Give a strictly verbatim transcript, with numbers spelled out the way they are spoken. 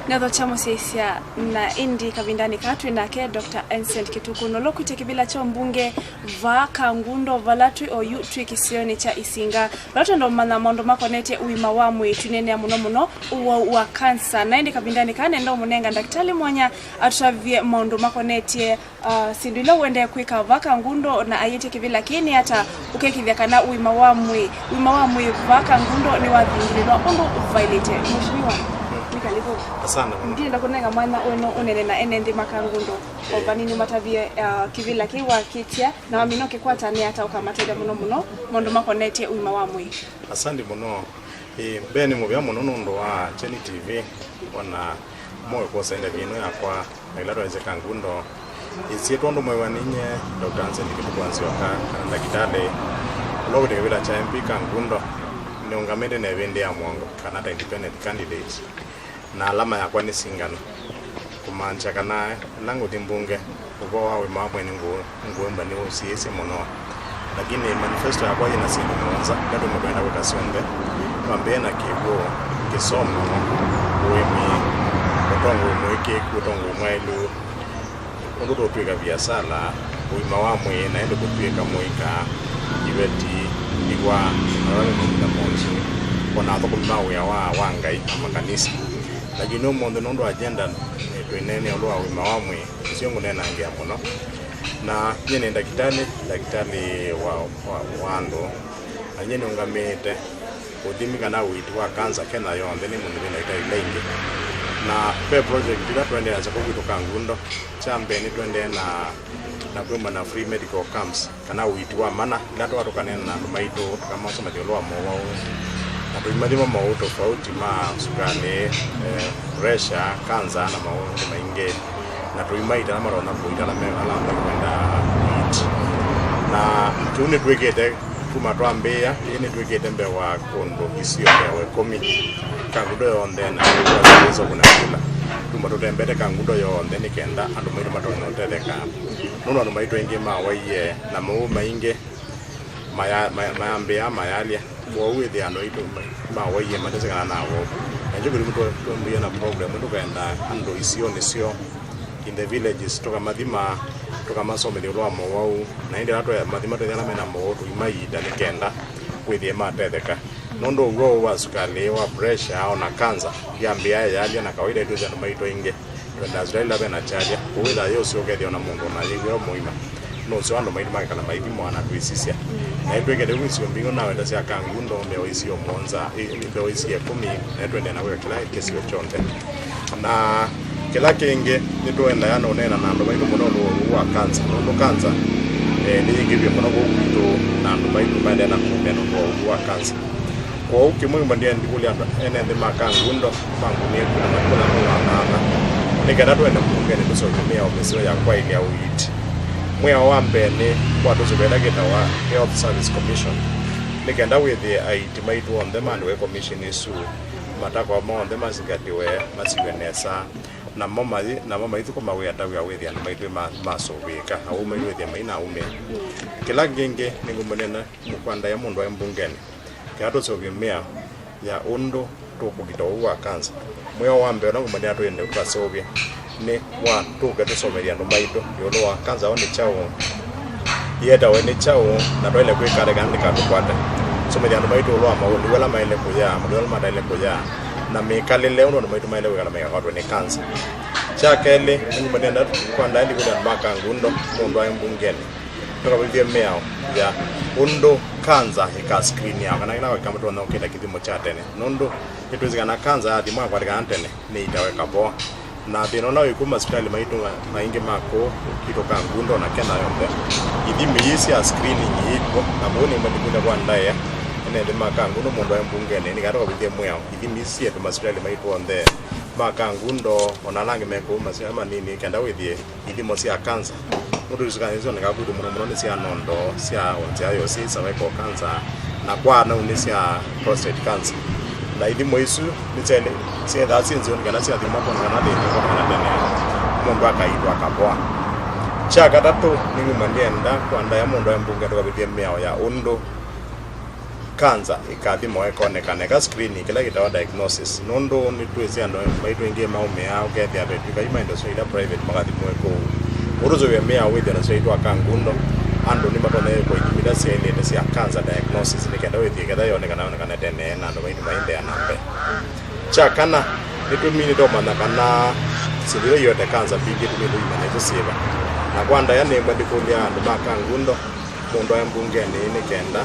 Nethokya mũsyaĩĩsya, na ĩndĩ kavindanĩ kaa twĩ nake Doctor Vincent Kĩtukũ, nũla ũkwĩte kĩvĩla kya ũmbunge vaa Kangundo, vala twĩ oyu twĩ kĩsionĩ kya Isinga, vala twenda ũmanya maũndũ makonetye ũima wa mwĩĩ, twĩneenea mũno mũno ũwau wa kansa. Na ĩndĩ kavindanĩ kaa nenda ũmũnenga ndakĩtalĩ mwanya atũtavye maũndũ makonetye, ah, syĩndũ ila ũendee kwĩka vaa Kangundo, na aiĩtye kĩvĩla kĩĩ nĩ ata, ũkekĩthya kana ũima wa mwĩĩ, ũima wa mwĩĩ vaa Kangundo nĩwathingĩlĩlwa ũndũ vaĩlĩte. Mheshimiwa, wĩkale vau. Asante. Ndienda kũnenga mwanya ũno ũnene na ene nthĩ ma Kangundo. O vanini matavie, ah, kĩvĩla kĩu wakĩtya, na wamina ũkĩkwata nĩ ata ũkamatethya mũno mũno maũndũ makonetye ũima wa mwĩĩ. Asante mũno. Ĩĩ, mbee nĩ mũvea mũno nũndũ wa Kyeni T V, ona moe kwosa interview ĩno yakwa, na ĩla twaĩsye Kangundo. Ĩsyĩtwa ũndũ mwĩw'a ninyie, Doctor Vincent Kĩtukũ Nzyoka, kana ndakĩtalĩ, ũla ũkwĩte kĩvĩla kya M P Kangundo, nĩũngamĩte na ĩvĩndĩ ya mũongo, kana ta independent candidate. Na alama yakwa nĩ singano, kũmaanisya kana ĩla ngũthi mbunge, ũvoo wa ũima wa mwĩĩ nĩngũ-, ngũĩmba nĩũsiĩĩsye mũno. Lakini manifesto yakwa yĩna syĩndũ mũonza ila tũmwe twenda kwĩka syonthe. Twambĩĩe na kĩw'ũ, kĩsomo, ũĩmi, ũtongoi mũĩkĩĩku, ũtongoi mwaĩlu, ũndũ tũũtw'ĩka viasala, ũima wa mwĩĩ, na ĩndĩ kũtw'ĩka mũika, iveti, iwa, na vala nĩ mavinda mongĩ, o na athũkũmi ma wĩa wa, wa Ngai na makanisa. Lakini ũmũnthĩ nũndũ agenda nĩ twĩneenea ĩũlũ wa ũima wa mwĩĩ, nĩsyo ngũneenangĩa mũno. Na nyie nĩ ndakĩtalĩ, ndakĩtalĩ wa, wa, wa andũ. Na nyie nĩũngamĩĩte ũthimi kana ũiiti wa kanza Kenya yonthe nĩ mũndũ wĩ ndakĩtalĩ ila ingĩ. Na ve project ila tũendeeasya kũu kwitũ Kangundo. Kya mbee nĩtũendee na, na kwĩmba na free medical camps, kana ũiiti wa mana, ila tũka tũkaneena na andũ maitũ, tũkamasomethya ĩũlũ wa mowau, na tũimathima mowau tofauti ma sukalĩ, eh, pressure, kanza, na mowau angĩ maingĩ, na tũimaita ala matonya kũita ala me ala kwenda ũiiti. Na kĩu nĩtwĩkĩte kuma twambĩĩa, ĩĩ nĩtwĩkĩte mbee wa kũndũ isio mĩao ĩkũmi Kangundo yonthe, na nĩtwasĩlĩswa kũna kula. Kuma tũtembete Kangundo yonthe nĩ kenda andũ maitũ matonya ũtetheka. Nũndũ andũ maitũ aingĩ mawaie, na mowau maingĩ maya-, maya-, mayambĩĩa mayalya. Kwoou wĩthĩa andũ aitũ ma-, mawaie matesĩ kana na woo. Na ĩngĩ kũthi twa-, twambĩĩa na program tũkaenda andũ isionĩ syoo, in the villages, tũkamathima, tũkamasomethya ĩũlũ wa mowau. Na ĩndĩ ala twamathima twĩthĩa ala mena mowau tũimaiita nĩ kenda wĩthĩe matetheka. Nũndũ ũw'o ũũ wa sukalĩ, wa pressure, o na kanza, yambĩĩa yalya, na kawaida ĩtwĩsĩ andũ maitũ aingĩ twendaa sukalĩ ĩla ve na kyalya. Kwoou wĩthaa yĩ ũseo ũkethĩa o na mũndũ o na yĩw'e o mũima. Nũseo andũ maitũ makekala maithimwa na twĩsisya. Na ĩtwĩkĩte ũu isio mbingĩ naweta sya Kangundo, mĩao isio mũonza, ĩ, mĩao isio ĩkũmi, na ĩtwendee na kwĩka kĩla kĩsio kyonthe. Na kĩla kĩngĩ, nĩtũendaa na ũneena na andũ maitũ mũno ũndũ wa ũwau wa kanza, nũndũ kanza, eh, nĩyĩngĩvie mũno kũu kwitũ, na andũ maitũ maendee na kũmea nũndũ wa ũwau wa kanza. Kwoou kĩmwe ĩmwe ndĩendikũlya andũ ene nthĩ ma Kangundo, mangũnĩe kũna na kũna nũwanaana, nĩ kenda twende mbungenĩ tũseũvye mĩao mĩseo ya kwaĩlya ũiiti. Mwĩao wa mbee nĩ kwa tũsũvĩa ĩla kĩtawa Health Service Commission, nĩ kenda wĩthĩe aiti maitũ onthe maandĩkwe commission ĩsu, matakwa moo onthe masingatĩwe, masiw'e nesa, namo mathi, namo maithũkũma wĩa ta wĩa wĩthĩa andũ maitũ ma-, masũvĩĩka, na ũu maitũ wĩthĩa mai na aũme. Kĩla kĩngĩ nĩngũmũnena mũkwandaĩa mũndũ aĩ mbungenĩ, kenda tũseũvye mĩao ya ũndũ tũkũkita ũwau wa kanza. Mwĩao wa mbee ũla ngũmũnĩa twĩende tũkaseũvye nĩ wa tũke tũsomethye andũ maitũ ĩũlũ wa kanza yo nĩ kyaũ, yĩetawe nĩ kyaũ, na twaĩle kwĩka ata kana ndĩkatũkwate. Tũsomethye andũ maitũ ĩũlũ wa maũlĩu ala maĩle kũyaa, mathĩna ala mataĩle kũyaa, na mĩkalĩle ũndũ andũ maitũ maĩle kwĩkala maikakwatwe nĩ kanza. Kya kelĩ, nĩngũmũnĩa nda kwa ndaĩli kũlĩ andũ ma Kangundo, mũndũ aĩ mbungenĩ. Tũkavĩvye mĩao ya ũndũ kanza ĩkaskiriniawa, kana kĩla ĩkamũtonyokĩta kĩthimo kya tene, nũndũ nĩtwĩsĩ kana kanza yathimwa yakwatĩkana tene, nĩĩitawe kavoa. Na thĩna ũla wĩ kw'o masivitalĩ maitũ maingĩ ma kũũ kwitũ Kangundo na Kenya yonthe, ithimi ii sya screening ii kw'o, na kwoou nĩmendikũlya kwa ndaĩa ene nthĩ ma Kangundo, mũndũ aĩ mbungenĩ, nĩ kana tũkavĩvye mĩao, ithimi ii syĩtwe masivitalĩ maitũ onthe ma Kangundo, o na ala angĩ me kũũ masivitalĩ manini, kenda wĩthĩe ithimo sya kanza. Nũndũ isukanĩsyo nĩ kakutu mũno mũno nĩ sya nondo, sya nzĩa yosi, cervical cancer, na kwa anau nĩ sya prostate cancer. Na ithimo isu nĩsyaĩle, syĩthaa syĩ nzeo nĩ kana syathimwa kwona kana thĩna ũkwonekana tene, mũndũ akaitwa akavoa. Kya katatũ, nĩ kuma ndĩenda kwa ndaĩa mũndũ aĩ mbunge tũkavĩthye mĩao ya ũndũ Kanza ĩkathimwa ĩkonekana eka screening kĩla kĩtawa diagnosis, nũndũ nĩtwĩsĩ andũ maitũ aingĩ maũmĩaa, ũkethĩa vetw'ĩka yu ma indo sya ila private makathimwe kũu. Ũndũ tũsũvĩa mĩao wĩthĩa na syaitũ aka ngundo, andũ nĩmatonya kwĩkwa ithimi ila syaĩlĩte sya cancer diagnosis nĩ kenda wĩthĩe ketha yonekana yonekana tene na andũ maitũ maendeea na mbee. Kya kana, nĩtũminĩte ũmanya kana syĩndũ ila iyoete kanza mbingĩ tũminĩte imanya ĩsu syĩva. Na kwa ndaĩa nĩmbwa ndikũlya andũ ma Kangundo mũndũ ae mbungenĩ nĩ kenda